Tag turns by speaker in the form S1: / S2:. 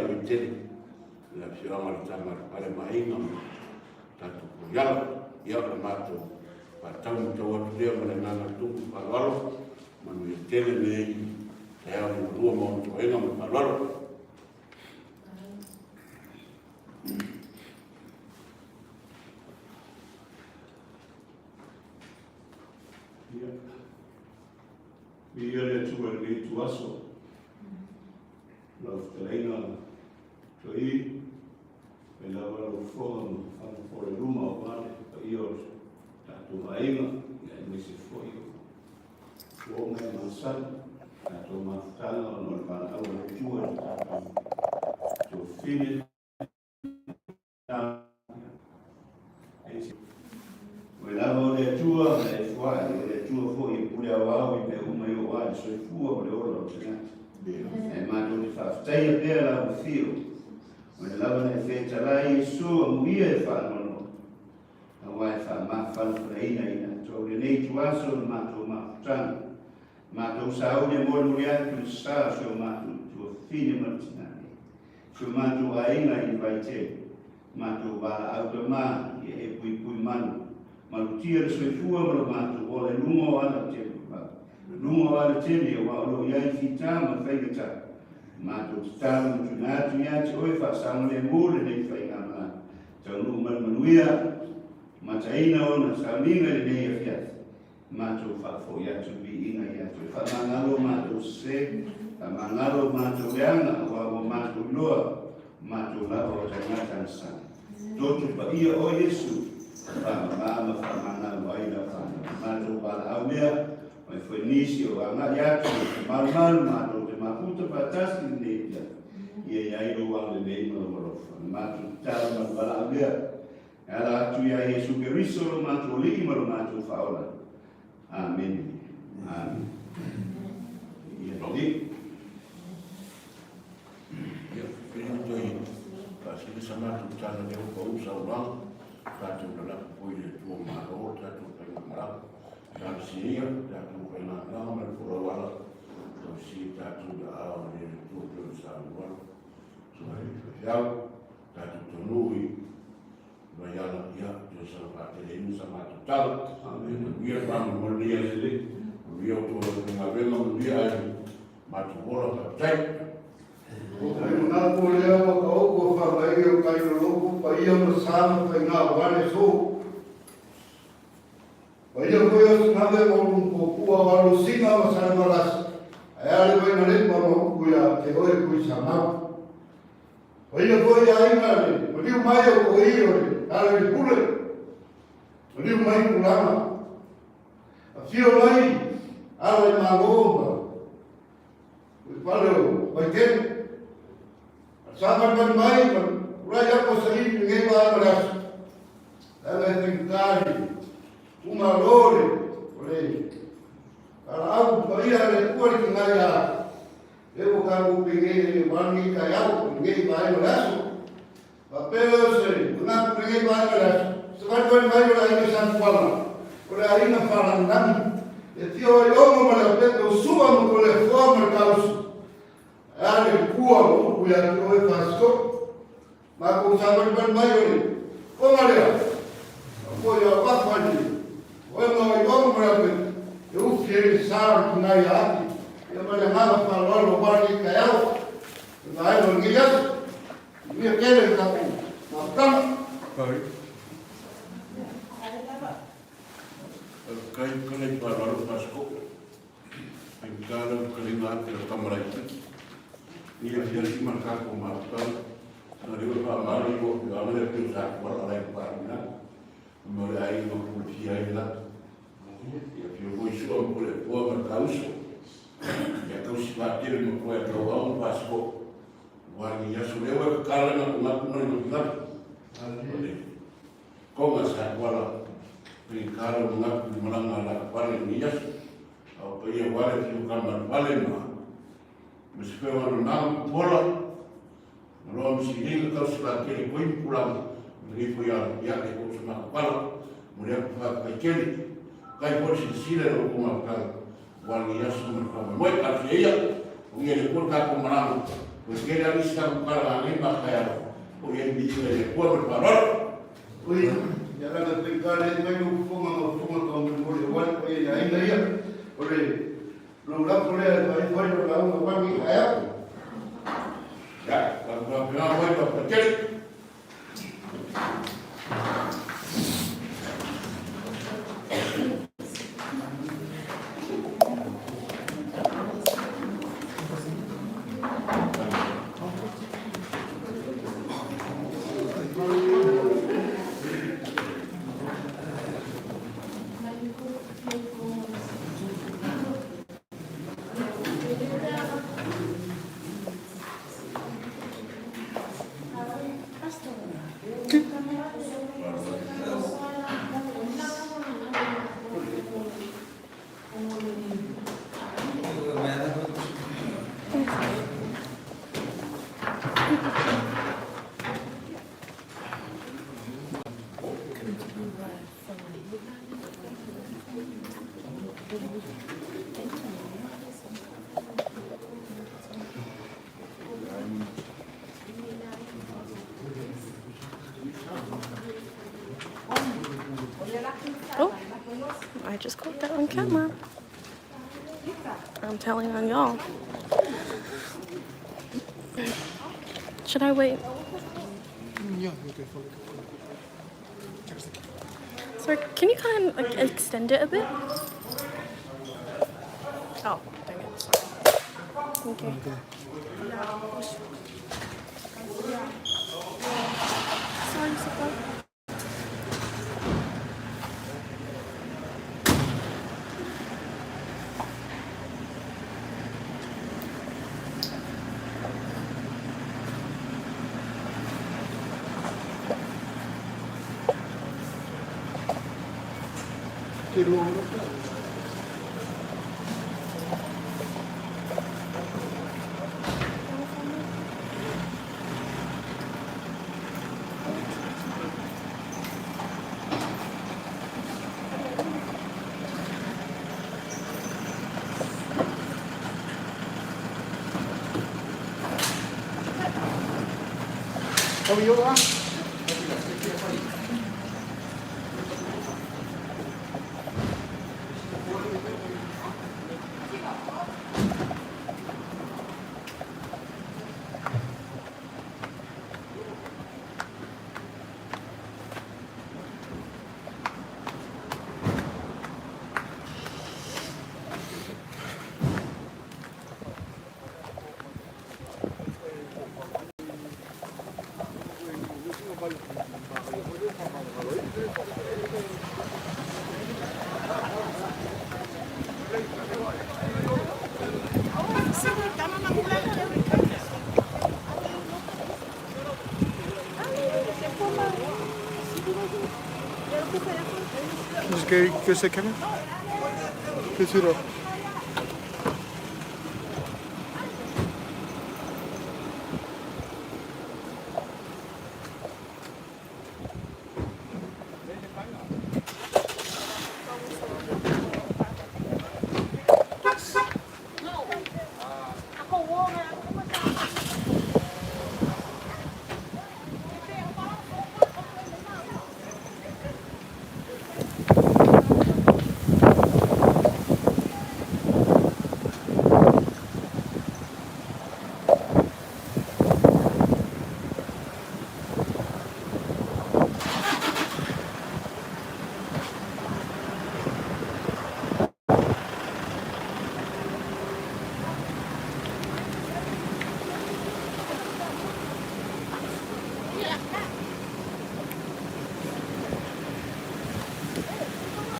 S1: i Vaitele, le afioaga o le Tama a le Pale ma Aiga ma tatou Koiala. Ia, o le matou faatau ma tau atu lea ma le agaga tumu faaaloalo, manuia tele lenei taeao liugalua ma ona toega ma le faaaloalo.
S2: Ia. Viia le Atua i lenei ituaso. Lau fetalaiga Toi, mai lava lau fofoga ma faafofoga i luma aua le paia o le tatou aiga, ia aemaise foi o uo ma e masani, tatou mafutaga ona o le valaau a le Atua i le tatou tuafafine. O lava o le Atua na e fuai, o le Atua foi e pule aoao i mea uma e oo ai le soifua ma le ola o le tagata. Ae matou te faafetaia pea lau afio, o le lava na e fetalai Iesu amuia e faanoanoa, aua e faamafanafanaina i latou lenei ituaso le matou mafutaga. Matou sauni e molimoli atu le sa o si o matou tuafafine ma le tina nei. Si o matou aiga i Vaitele, matou valaau tama ia e puipui malu, malutia le soifua ma lo matou ola i luga o ala tele vavau, luga o ala tele aua o lo o i ai fita ma faigata. Matou tatalo ma tuuina atu ia te oe faasaogalemu lenei faigamalaga, taunuu mai le manuia, mataina ona sauniga i lenei afiafi. Matou faafoi atu le viiga ia te oe. Faamagalo matou sese, faamagalo matou leaga, aua ua matou iloa, o matou lava o tagata agasala. Totu paia oe Iesu, faamama ma faamagalo ai lau fanau. Matou valaau lea, mai foi nisi o agai atu i te malumalu matou te mafuta faatasi i lenei afiafi. Ia i ai lou agalelei ma lou alofa. Na matou tatalo ma le valaau lea, E ala atu iā Iesu Keriso lo matou Alii ma lo matou Faaola. Amene. Amene. Ia lelei.
S1: Ia, pei ona toe faasili sa matou tala lea ua pau saunoaga, tatou lalapo foi i le Atua Malo le tatou faigamalaga. Talosia ia le tatou faigamalaga ma le folau ala, tausia i tatou i aao o le Atua pei ona saunoa le faifeau. Tatou taunuu i Vaiala, ia, toe saga faateleina sa matou tala. Amen. Manuia le faamoemoe lenei aso. Manuia outou aufaigaluega, manuia aiga matou ola, faafetai.
S3: O le manatu o lea ua taoto a fagaia o tai loloto paia ma sa ma faiga aua le aso. Paia foi o Sinave ma Ulumpopua o Alosina ma Salevalasi, ae a le Vainalepa ma upu ia te oe Tuisamau. O ia foi aiga le maliu mai o Koʻi o le alo i le pule, maliu mai tulaga. Afio mai ala i Malo ma le fale o Vaitele. Savalivali mai ma tulai atu o saili lenei vaega o le aso. Leaga e faigata le umalo le o le valaau paia le Atua le tigai a Lea ua tatou penei e aua lenei taeao, lenei vaega o le aso. Faapea lea o se manatu i lenei vaega o le aso, se valivali mai o le aiga Satuala, o le aiga Falagilagi, e afio ai Logo ma Leaupepe, o Sua ma Toleafoa ma le Tausi, ae a le Kua ma upu ia te oe Fasitoo. Matou savalivali mai o le koga lea, a foi a vafa i le oega o Ioga ma Leaupepe, e ufi ai le sa o le tinai a Aki, ia ma le agaga faaaloalo aua lenei taeao, le vaega o lenei aso. Manuia tele le tatou mafutaga.
S1: Faafetai kalai faaaloalo Pastor. Faigata lau fetalaiga atu i lau tama laitiiti. Ia afiafi ma le tatou mafutaga. Na leo e faamalo i lou afioaga lea pei o Satuala la e Palemina. Ma o le aiga ma pulefia ai le lata. Ia afio foi Sua ma Pulefoa ma le Tauso. Ia tausi faatele ma koe a tauau ma Pasiko. Ua ni aso lea ua e kakala na kungaku ma le galugalu. O le Konga Satuala faigata lou manatu i le malaga a Lakapale i lenei aso. A o paia aua le afio Kamalepale ma ma se feo anana ma Tupuola, ma Loa ma Siliga, tausi latele koi ma Pulama, ma lenei foi ala, ia, le kou se makapala, momoli atu le faafetai tele. Kai foi le silasila i lo outou mafutaga aua lenei aso ma le faamoemoe. Talosia ia, manuia le Atua le tatou malaga. Ua tele lava nisi tatou tala galei ma taeao o i ai le viiga i le Atua ma le faaaloalo.
S3: Oi, ia laga faigata le mai lou fofoga ma fofoga taumolimoli aua le paia i aiga ia. O le lou lafo lea e faaifo ai lau lauga aua lenei taeao.
S1: Ia, tatou faapena mai, faafetai tele.
S4: Oh, I just caught that on camera. I'm telling on y'all. Should I wait?
S5: Yeah, okay, follow.
S4: Sorry, can you kind of like extend it a bit? Oh, dang it. Sorry. Thank you. Sorry, Sophia.
S5: Te lua ora pea. How are you? Just go, go say camera. Go to the